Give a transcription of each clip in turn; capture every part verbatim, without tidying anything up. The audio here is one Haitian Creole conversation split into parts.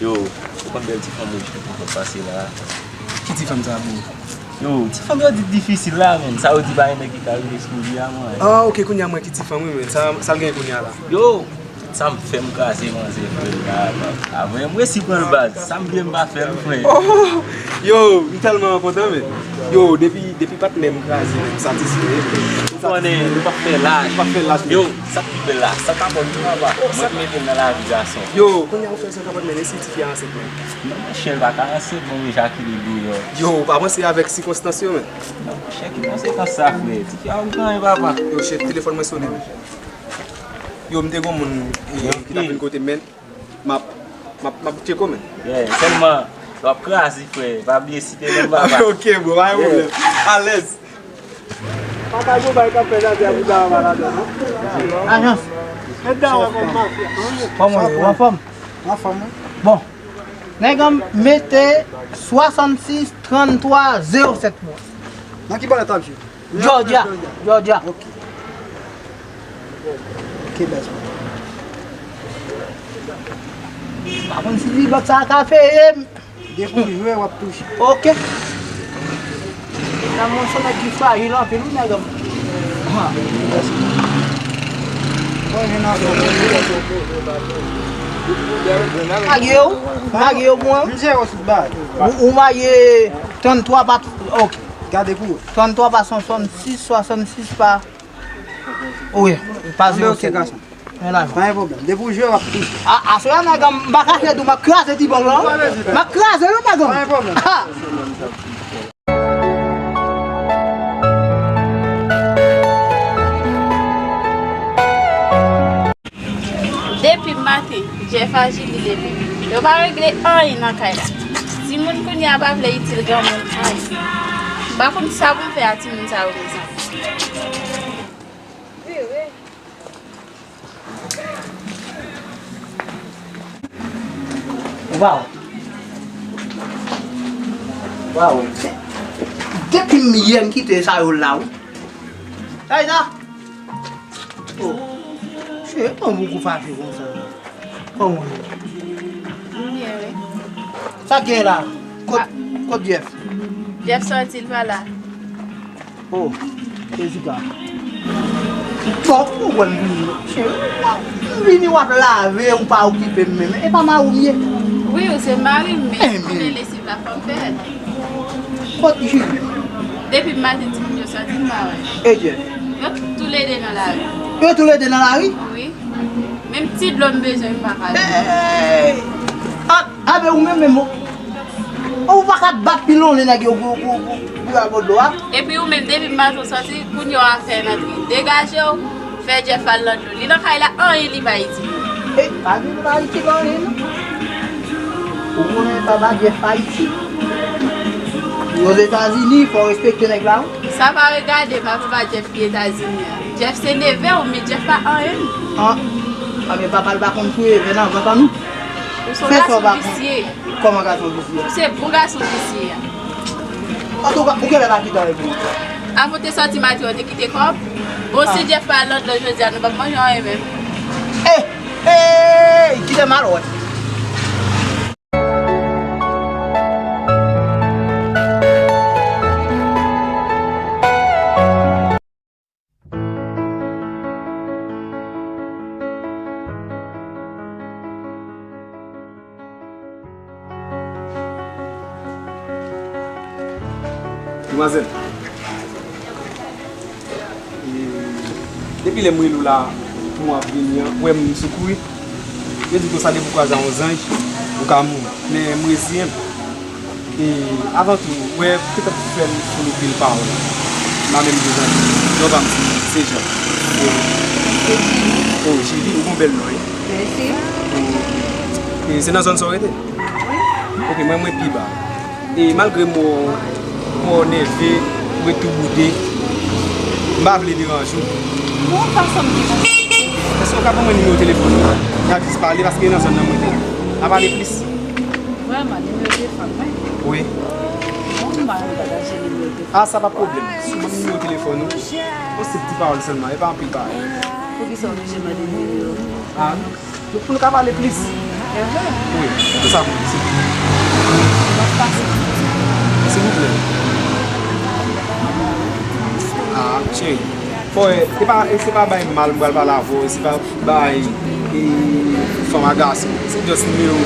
Yo, ou konn bèl ti fanm ou chèf ou konn pase la? Ki ti fanm sa, bro? Yo, ti fanm yo di difisil la, menn. Sa yo di pa gen nèg ki ka rive sou li a, mwen. Ah, ok, kounye a mwen ki ti fanm, wi, menn. Sa, sa l gen kounye a la? Yo, sa m fè m kraze manzè, frè, la, la. Avè m resi pran l baz. Sa m vle m pa fè l, frè. Oh, yo, m tèlman kontan, menn. Yo, depi, depi patnè m kraze, menn, m satisfè, wi, frè. Ou konnen, nou p ap fè laj. Nou p ap fè laj, menn. Yo, sa k pi bèl la, sa ka bon, papa. Mwen k mete m nan lavi gason. Yo, kounye a ou fè sa w kapab mennen si ti fi a ansent, menn. Non, monchè, l pa ka ansent, bon, men Jackie li deyò. Yo, ou pa panse avèk sikonstans yo, menn. Non, monchè, ki konsekans sa, frè? Ti fi a ou gen, papa. Yo, chèf, telefòn mwen sonnen, menn. Yo, m te gon moun, eh, ki t ap vin kote m, menn. M ap, m ap, m ap tcheke w, menn. Yeah, sèlman, w ap kraze, frè. Pa bliye site non m, papa. Ok, bro, pa gen pwoblèm. Alèz. Pa ka gon bagay k ap fè jazz a bouda anba ladan, non? Ajans. Met dan wè kòm mafya. Kòman w ye? Ou anfòm? Anfòm, wi. Bon. Nèg an mete swasannsis tranntwa zewo sèt pou ou. Nan ki bò l ap jwe? Georgia. Georgia. Ok. Ok, bèl. Pa konn si ti bòt sa a ka peye m. Depi w jwe, w ap touche. Ok. Nan mwen se nèg ki frajil anpil, wi, nèg an. Ha. Mwen vin anfòm. Magye w, magye w pou mwen. M jere w tout bagay. Ou, ou magye tranntwa pa, ok. Gade pou ou. Tranntwa pa swasannsis, swasannsis pa. Wi, pa zewo sèt. Men la. Pa gen pwoblèm. Depi w jwe, w ap touche. A, aswè a, nèg an, m pa kache tou, m ap kraze ti bòl lan. M ap kraze l, nèg an. Pa gen pwoblèm. Ha! Depi maten, Jeff aji li depi. Yo pa regle anyen nan kay la. Timoun kounye a pa vle itil granmoun anyen. M pa konn sa pou m fè a timoun sa yo, mezanmi. Waw. Waw. Depi m yè m kite sa yo la, wi. Sa e sa? Oh. Che, kòman ou fache konsa? Kòman w ye? M byen, wi. Sa k gen la? Kot, kot Jeff? Jeff sòti, l pa la. Oh, Jezika. Bon, ou wè m vini. Che, m vini w ap lave, ou pa okipe m menm. E pa mari w m ye? Wi, ou se mari m, men ou konnen lesiv la fò m fè l. Kot Julie? Depi maten timoun yo sòti, m pa wè. E Jeff? Yo toulede nan lari. Yo toulede nan lari? Wi. Menm ti dlo m bezwen, m pa ka jwenn. Hey! A, a, men ou menm, menm, ou, ou pa ka bat pilonnen nèg yo pou, pou, pou, pou y al bò dlo a. Epi ou menm, depi maten w sòti, kounye a w ap fè nan tri. Degaje w, fè Jeff al nan dlo. Li nan kay la, anyen li pa itil. E, pa vin pa itil anyen, non. Ou konnen papa Jeff pa isit. Li Ozetazini, fò w respekte nèg la, wi. Sa pa regade m a papa Jeff ki Etazini an. Jeff se neve w, men Jeff pa anyen. An, a, men papa l pa konn touye vè nan vant an nou. Ou se yon gason visye. Kòman gason visye? Ou se bon gason visye a. Antouka, ou genlè pa kite avèk li. Avan w te sòti maten, ou te kite kòb. Bon, si Jeff pa al nan dlo jodi a, nou p ap manje anyen menm. Ey! Ey! Kite m al wè. Demwazèl, e, depi lè m rele w la pou w ap vini an, ou wè m sou kouri. Yo di konsa depi w kwaze a yon zanj, ou ka mouri. Men m reziyen m. E, avan tou, ou wè, poutèt ou fè m foule pil pawòl. M pa menm bezwen di. Non pa m se, se Jean. E, oh, Julie, ou gon bèl non, wi. Mèsi. E, e se nan zòn sa w rete? Wi. Ok, mwen, mwen pi ba. E malgre m wè w, m wè w nève, ou ret tou boude, m pa vle deranje w. Bon, fason m te konn. Èske w ka ban mwen nimewo telefòn ou? N a jis pale, paske e nan zòn nan mwen te. N a pale plis. Vrèman, nimewo telefòn mwen? Wi. Bon, m pa konn pataje nimewo telefòn. A, sa pa pwoblèm. Si w ban m nimewo telefòn ou, yon senp ti pawòl sèlman, e pa anpil bagay. Poukisa w oblije mande nimewo? A, pou nou ka pale plis. Wi, se sa pou mwen, se pou mwen. Silvouplè. Ah, cheri. Fò, e pa, e se pa bay mal m pral pale avè w, e se pa bay, e, fanm a gason. Se just nimewo.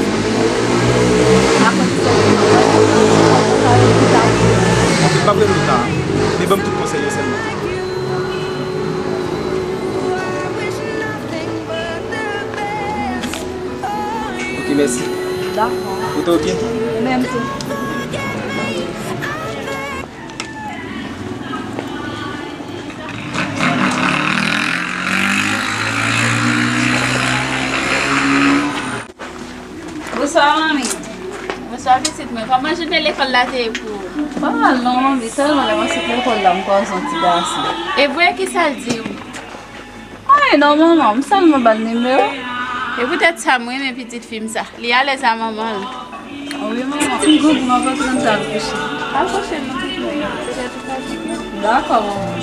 Ok, m p ap rele w ta. Men ban m tout konsèy yo sèlman. Ok, mèsi. Dakò. Ou te ok? Ou menm tou. Bonswa, manmi. Bonswa, pitit mwen. Kòman jounen lekòl la te ye pou ou? Pa mal non, manmi. Sèlman lè mwen sot lekòl la, m kwaze yon ti gason. E vre, kisa l di w? Ay, non, manman, m sèlman ba l nimewo. E poutèt sa, m renmen pitit fi m sa. Li alèz a manman l. Wi, manman. M grangou, m ap antre, m pral kouche. Al kouche, non, pitit mwen. Petèt ou fatige. Dakò, manman.